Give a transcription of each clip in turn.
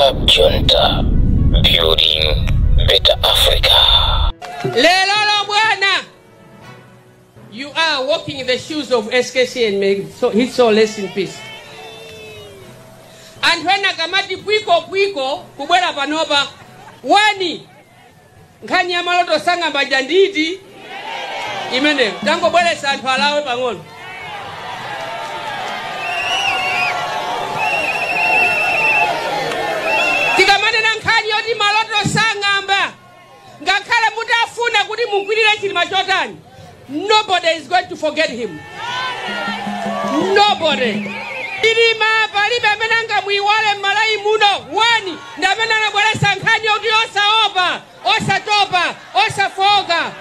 Club Junta, building better Africa. Lero bwana, you are walking in the shoes of SKC and may so his soul rest in peace. Anthu ena kamati pwiko pwiko kubwera panopa wani nkhani ya maloto sang'amba nditi imeneyo tangobweresa anthu alawe pang'ono. Tikamanena nkhani yoti maloto sang'amba, ngakhale mutafuna kuti mugwirire Chilima chotani, nobody is going to forget him. Nobody. Chilima palibe amene angamuiwale m'Malawi muno. Wani ndi amene anabweretsa nkhani yoti osaopa, osatopa, osafoka.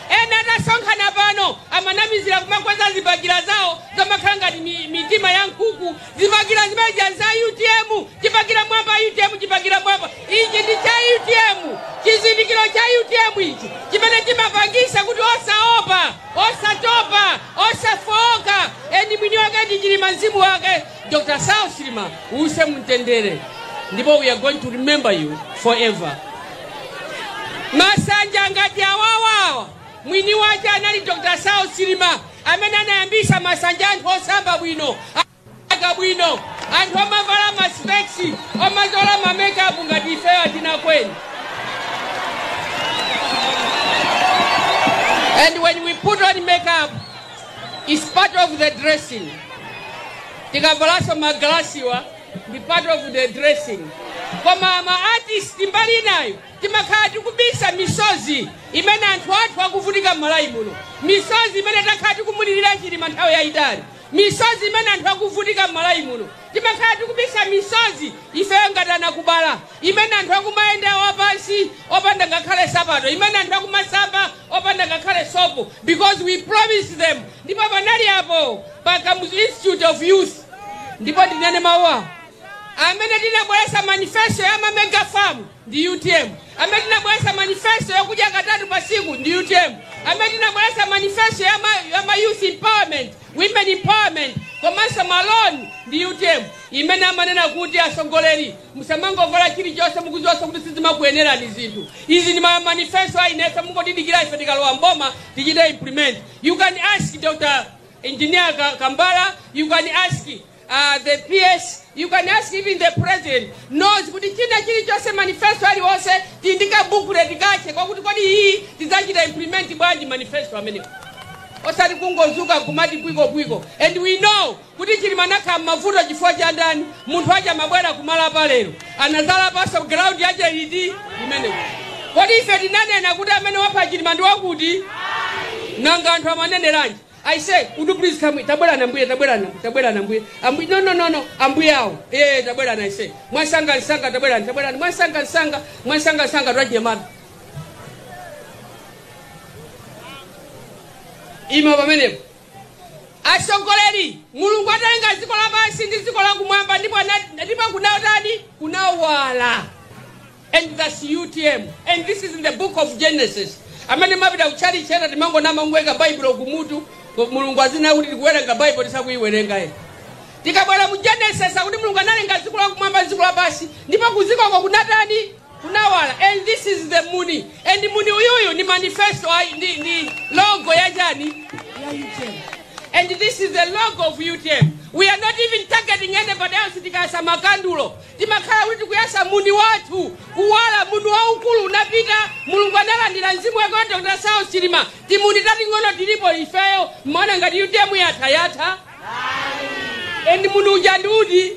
Ena atasonkhana pano amanamizira kumakweza zibakira zawo zomakhala ngati mitima ya nkhuku. Zibakira zimene za UTM, chibakira mwamba UTM, chibakira mwamba. Ichi ndi cha UTM, chizindikiro cha UTM ichi chimene chimapangisa kuti osaopa, osatopa, osafoka. Eni mwini wake ndi Chilima, mzimu wake Dr. Saulos Chilima uuse mtendere, ndipo we are going to remember you forever. Masanja ngati awawawa mwini wake anali Dr. Saulos Chilima amene anayambisa masanja anthu osamba bwino, aka bwino, anthu amavala ma specs, amazola ma makeup ngati ifeyo atina kweni. And when we put on makeup, it's part of the dressing. Tikavalaso maglasiwa ndi part of the dressing. Koma ma artist mbali nayo timakhala tikubisa misozi imene anthu athu akuvutika m'Malawi muno, misozi imene takhala tikumulirira Chilima nthawi yayitali, misozi imene anthu akuvutika m'Malawi muno, timakhala tikubisa misozi ifeyo ngati anakubala, imene anthu akumayenda wapansi opanda ngakhale sapato, imene anthu akumasamba opanda ngakhale sopo, because we promised them. Ndipo panali apo pa Kamuzu Institute of Youth, ndipo ndinene mawu amene tinabweretsa manifesto ya mega farm ndi UTM, amene tinabweretsa manifesto yakudya katatu pa siku ndi UTM, amene tinabweretsa manifesto ya ma youth empowerment, women empowerment komanso ma loan ndi UTM, imene amanena kuti asogoleri musamangovala chilichonse mukuziwonso kuti sizimakuyenerani zinthu izi. Ndi ma manifesto ainefe, mungodidikira ife tikalowa mboma tichite implement. You can ask Dr. Engineer Kambala, you can ask the PS, you can ask even the president knows kuti china chilichonse manifesto aliwonse tindika booklet kache kwakuti kodi iyi tidzachita implement bwanji manifesto amenewo, osati kungozuka kumati bwiko bwiko. And we know kuti Chilima anakhala mavuto chifukwa cha ndani? Munthu aja mabwera kumalapa lero anazala paso ground yache iti imeneyo. Kodi ife tinanena kuti amene wapha Chilima ndi wakuti? Nanga anthu amaneneranji? I say, would you please come? Tabwera mbuye, tabwera, tabwera mbuye. Ambuye, no, no, no, no, ambuye awo. Eh, tabwera. I say. Mwasanga nsanga, tabwera, tabwera. Mwasanga nsanga, mwasanga nsanga twachemata. Ima pamenepo. Asogoleri, Mulungu atalenga dziko lapansi ndi dziko lakumwamba, ndipo kunatani? Kunawala. And that's UTM. And this is in the book of Genesis. Amene mapita kuchali chena timangonama ngweka Bible kumutu, Mulungu azina kuti tikuwerenga Bible tisakuiwerenga ye. Tikabwera mu Genesis akuti Mulungu analenga dziko lakumwamba dziko lapansi, ndipo kuzikoko kunatani? Kunawala. And this is the muni. And muni uyuyu ni manifesto, ni logo ya chani? Ya UTM. And this is the logo of UTM. We are not even targeting anybody else. Tikayasa makandulo timakhala kuti tikuyasa muni wathu kuwala. Muni waukulu unapita, Mulungu analandira mzimu wake wa Dr. Saulos Chilima. Timuni tating'ono tilipo ifeyo, mmaona ngati UTM yatha yatha, and muni uja ndi uti?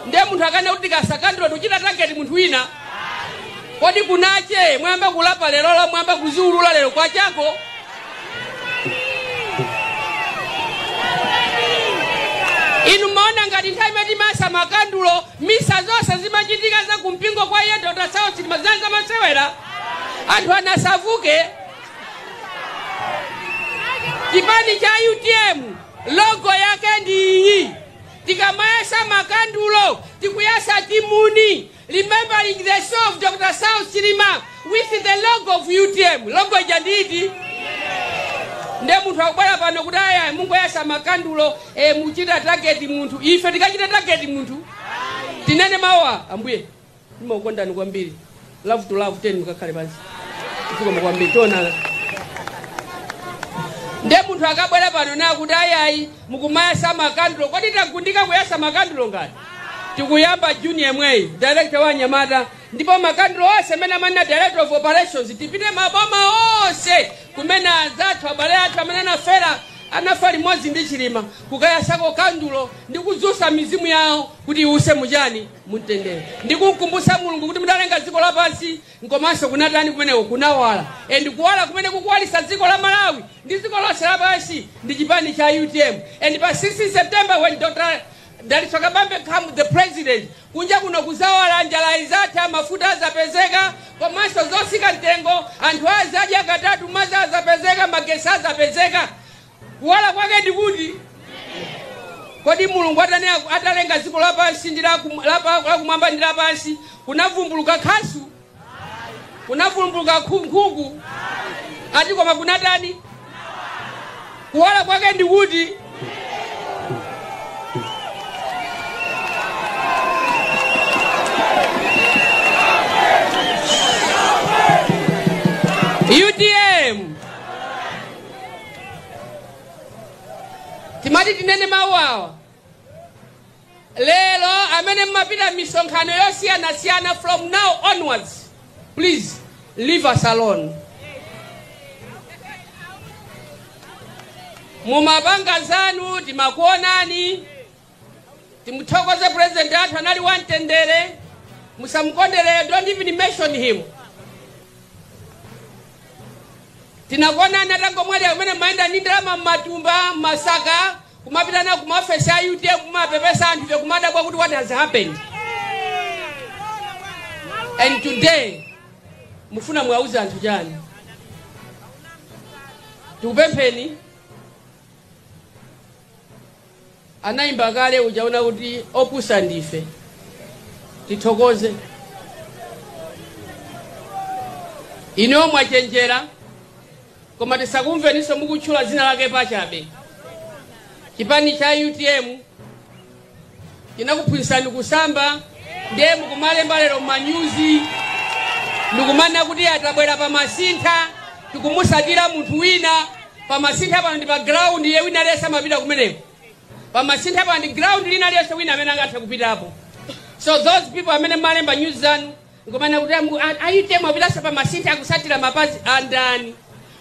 Ndiye munthu akana kuti tikayasa kandulo tikuchita target munthu wina. Kodi kunache mwamba kulapa lero, mwamba kuziulula lero kwachako? Inu maona ngati nthawi imene timasa makandulo, misa zonse zimachitika za kumpingo kwa iye Dr. Saulos Chilima zinali zamasewera? Anthu anasavuke. Chipani cha UTM logo yake ndi iyi. Tikamayasa makandulo tikuyasa timuni, remembering the soul of Dr. Saulos Chilima with the logo of UTM. Logo ija nditi? Nde munthu akubwera pano kuti aya mungoyasa makandulo, muchita target munthu. Ife tikachita target munthu? Tinene Ndinene mawa ambuye ndimakukondani kwambiri. Love to love 10 mukakhale pansi. Zikomo kwambiri, tionana. Nde munthu akabwera pano nakuti ayayi, mukumayasa makandulo, kodi tagundika kuyasa makandulo ngati tikuyamba Juni yemweyi? Director wa anyamata, ndipo makandulo onse amene amanena director of operations, tipite maboma onse kumene anzathu, abale athu amene anafera, anafa limodzi ndi Chilima, kukayasako kandulo ndi kudzusa mizimu yawo kuti iwuse muchani, mumtendere, ndi kumkumbutsa Mulungu kuti mudalenga dziko lapansi nkomanso kunatani kumeneko, kunawala. And kuwala kumene kukuwalisa dziko la Malawi ndi dziko lonse lapansi ndi chipani cha UTM. And pa 16 September, when Dr. Dalitso Kabambe come the president, kunja kuno kuzawala, njala izatha, mafuta azapezeka, komanso zosika mtengo, anthu azadya katatu, madzi azapezeka, magesi azapezeka. Kuwala kwake ndikuti kodi Mulungu atalenga dziko lapansi ndi lakumwamba ndi lapansi, kunavumbuluka khasu, kunavumbuluka nkhuku ati? Koma kunatani? Kuwala kwake ndikuti? UTM. Timati tinene mawu awa lero. Amene mmapita misonkhano yosiyanasiyana, from now onwards, please leave us alone. Mumapanga zanu, timakuonani. Timuthokoze president athu, anali wamtendere. Musamukondere, don't even mention him. Tinakuonani atangomwalira kumene mayenda ndi ndalama mmatumba, mmasaka, kumapita nawo kumaofesi a UTM, kumapepesa anthu, ife kumadabwa kuti what has happened. And today mufuna mwauze anthu chani? Tikupempheni. Anayimba kale ujaona kuti opusa ndife. Tithokoze inuyo mwachenjera, koma tisakumveninso mukutchula dzina lake pachabe. Chipani cha UTM chinakuphunzitsani kusamba, ndiye mukumalemba lero mmanyuzi ndikumana kuti atabwera pamasintha, tikumusatira munthu wina. Pamasintha pano ndi pa ground ye, wina aliyense amapita kumeneko. Pamasintha pano ndi ground lina aliyense wina amene angathe kupitapo. So those people amene malemba news zanu nkumana kuti a UTM apitanso pamasintha, akusatira mapazi andani?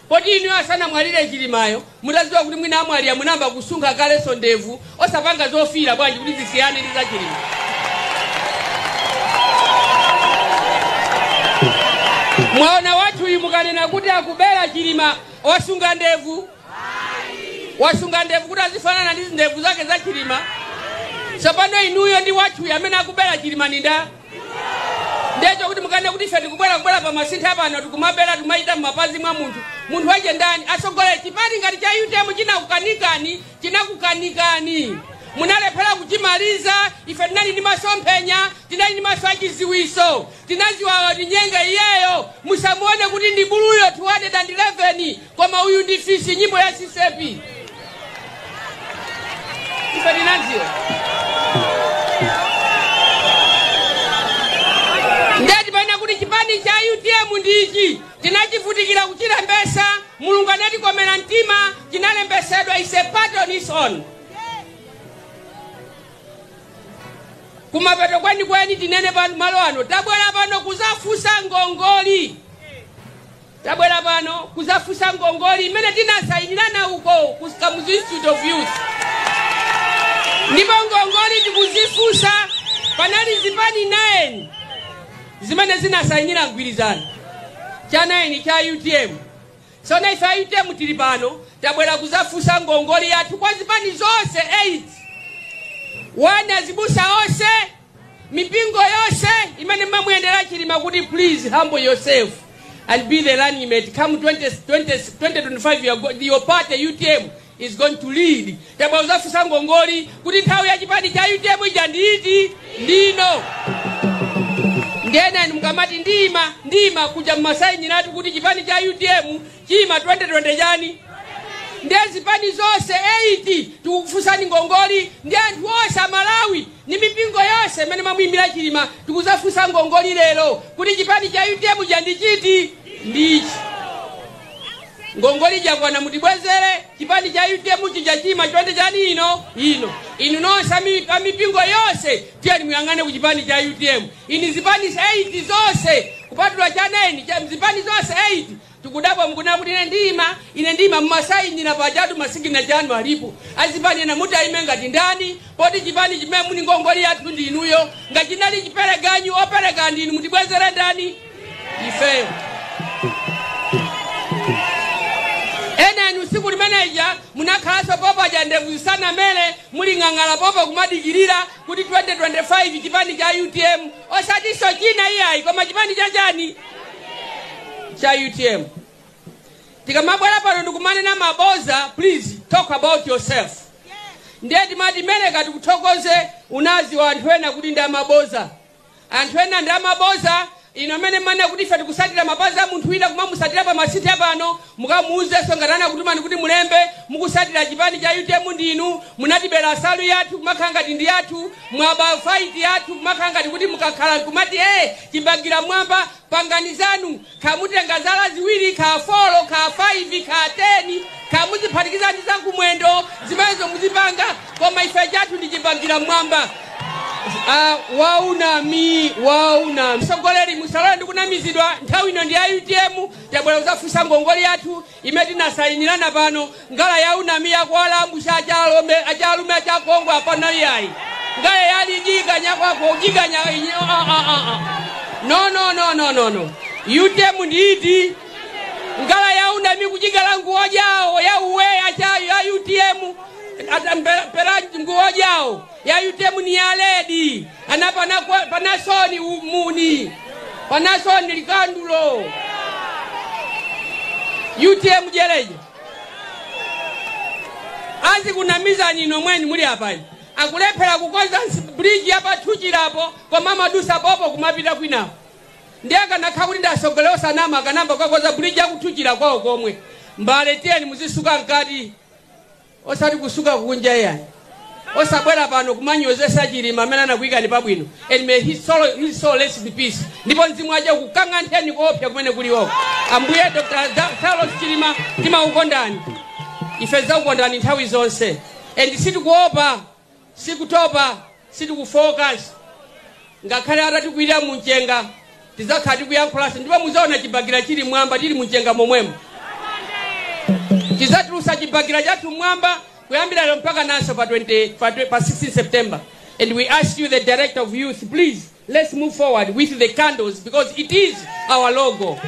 Poti inu asanamwalire Chilimayo, mutadziwa kuti mwina amwalira, munamba kusunkha kalenso ndevu, osapanga zofira bwanji kuti zisiyane ndi za Chilima? Mwaona wathuyu, mukanena kuti akubera Chilima, wasunga ndevu, wasunga ndevu kuti azifanana ndi ndevu zake za Chilima. Tsopano inuyo ndi wathuyu, amene akubera Chilima ninda? Ndecho kuti mukanena kuti ife tikubwera kubwera pamasintha pano, tikumabera, timayita m'mapazi mwa munthu. Munthu wache ndani? Asogolere chipani ngati cha UTM chinakukanikani, chinakukanikani, munalephera kuchimaliza. Ife tinali ndi masomphenya, tinali ndi maso achiziwiso, tinaziwa tinyenga iyeyo. Musamuone kuti ndi buluyo 211, koma uyu ndi fisi, nyimbo ya Sisepi. Ife tinadziwa. Ndati paina kuti chipani cha UTM ndichi tinachivutikira kuchilembesa. Mulungu anatikomera mtima, chinalembesedwa, is a party on its own. Kumapeto kwenikweni, tinene pano malo ano, tabwera pano kuzafunsa ngongoli. Tabwera pano kuzafunsa ngongoli imene tinasayinirana uko ku Kamuzu Institute of Youth, ndipo ngongoli tikuzifunsa. Panali zipani 9 zimene zinasayinira mgwirizano, cha 9 cha UTM. Tsono ife a UTM tili pano, tabwera kuzafunsa ngongoli yathu kwa zipani zonse 8, wane azibusa onse, mipingo yonse imene mamuyendera Chilima, kuti please humble yourself and be the running mate. Come 20, 20, 2025, your party UTM is going to lead. Tabwera kuzafunsa ngongoli kuti nthawi ya chipani cha UTM ija nditi ndino. Ndiyena mukamati ndima ndima kuja mmasayiniratu kuti chipani cha UTM chima 2020 chani. Ndiye zipani zonse 8 tikukufunsani ngongoli, ndi anthu onse Amalawi. Ni mipingo yonse imene mamuyimira Chilima, tikuzafunsa ngongoli lero kuti chipani cha UTM chandichiti ndichi. Ngongoli jakwana, mutibwezere. Chipani cha UTM chija chima chonde chani ino ino. Inu nonse amipingo yonse, tiyeni muyang'ane ku chipani cha UTM. Ini zipani 8 zonse kupatula cha 9 cha zipani zonse 8, tikudabwa mukuna kuti ine ndima, ine ndima. Mmasayinira pachatu, ma signature anu alipo. Azipani ena mutayime ngati ndani poti chipani chimene muli ngongoli yathu ndi inuyo? Ngachinali chipereganyu, opereka ndinu, mutibwezere ndani? Ifeyo. Ena inu siku limeneja munakhalanso popaja, ndevu zisanamere, muli ng'ang'ala popa kumadikirira kuti 2025 chipani cha UTM, osatinso china iyayi, koma chipani cha chani? Cha UTM. Tikamabwera pano ndikumanena maboza, please talk about yourself. Ndiye timati mene tikuthokoze unazi wa anthu ena kuti ndi amaboza. Anthu ena ndi amaboza. Ino amene mmene kuti ife tikusatira mapazi a munthu wina, kumamusatira pa masithe pano, mukamuuzenso ngati anakutumani kuti mulembe mukusatira chipani cha UTM ndinu munatibera salu yathu, kumakhala ngati ndi yathu, mwaba fight yathu, kumakhala ngati kuti mukakhala kumati chimbangira mwamba. Pangani zanu, khamutenga zala ziwiri, kha 4, kha 5, kha 10, kha muziphatikiza ndi zakumwendo zimenezo muzipanga, koma ife chathu ndi chimbangira mwamba. Waunami, waunami. Msogoleri, musalole ndi kunamizidwa. Nthawi ino ndi ya UTM. Tabwera kuzafunsa ngongoli yathu imene tinasayinirana pano. Ngala ya unami yakualambusha achalume, achalume, achakongwe, apana iyayi. Ngala yalijiganya kwako ujiganya. No, no, no, no, no, no. UTM ndiiti ngala ya unami kujigala nguo jawo ya uwe acha ya UTM pera nguo jawo ya UTM ni ya red ana pana panasoni muni panasoni likandulo UTM jeleje azi kunamiza nino mweni muli hapa akulephera kukonza bridge hapa tuchirapo kwa mama dusa popo kumapita kwinapo. Ndiye akanakha kuti ndasogolera sanama akanamba kukakonza bridge yakutuchira kwawo komwe. Mbale, tiyeni muzisuka mkati, osati kusuka kunja yani. Osabwera pano kumanyozesa Chilima amene anakuyikani pabwino. And may his soul rest in peace. Ndipo mzimu aje kukang'antheni kuopsa kumene kuliwoko. Ambuye Dr. Saulos Chilima, timakukondani ife, zakukondani nthawi zonse, and sitikuopa, sikutopa, sitikufocus. Ngakhale atatikwirira mumchenga, tidzakhala tikuyankhulanso, ndipo muzaona chibakira chili mwamba tili mumchenga momwemo. Tidzatulusa chibakira chathu mwamba kuyambira lero mpaka nanso pa 20, pa 16 September. And we ask you, the director of youth, please, let's move forward with the candles because it is our logo,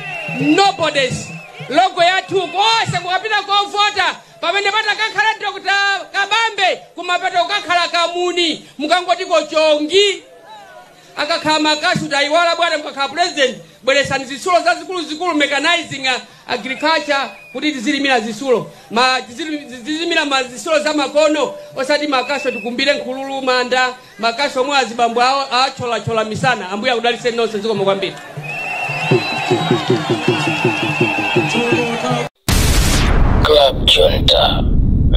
nobody's logo yathu. Konse kukapita kovota, pamene patakakhala Dr. Kabambe, kumapeto kukakhala kamuni, mukangoti kochongi akakhala makasu tayiwala. Bwana, mukakhala president, bweresani zitsulo zazikulu zikulu, mechanizing agriculture, kuti tizilimira zitsulo ma tizilimira ma zitsulo za makono, osati makaso tikumbire nkhululu manda, makaso omwe azibambo awo acholachola misana. Ambuye akudalitseni nonse. Zikomo kwambiri. Club Junta,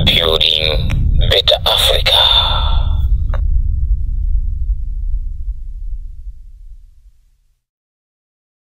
building better Africa.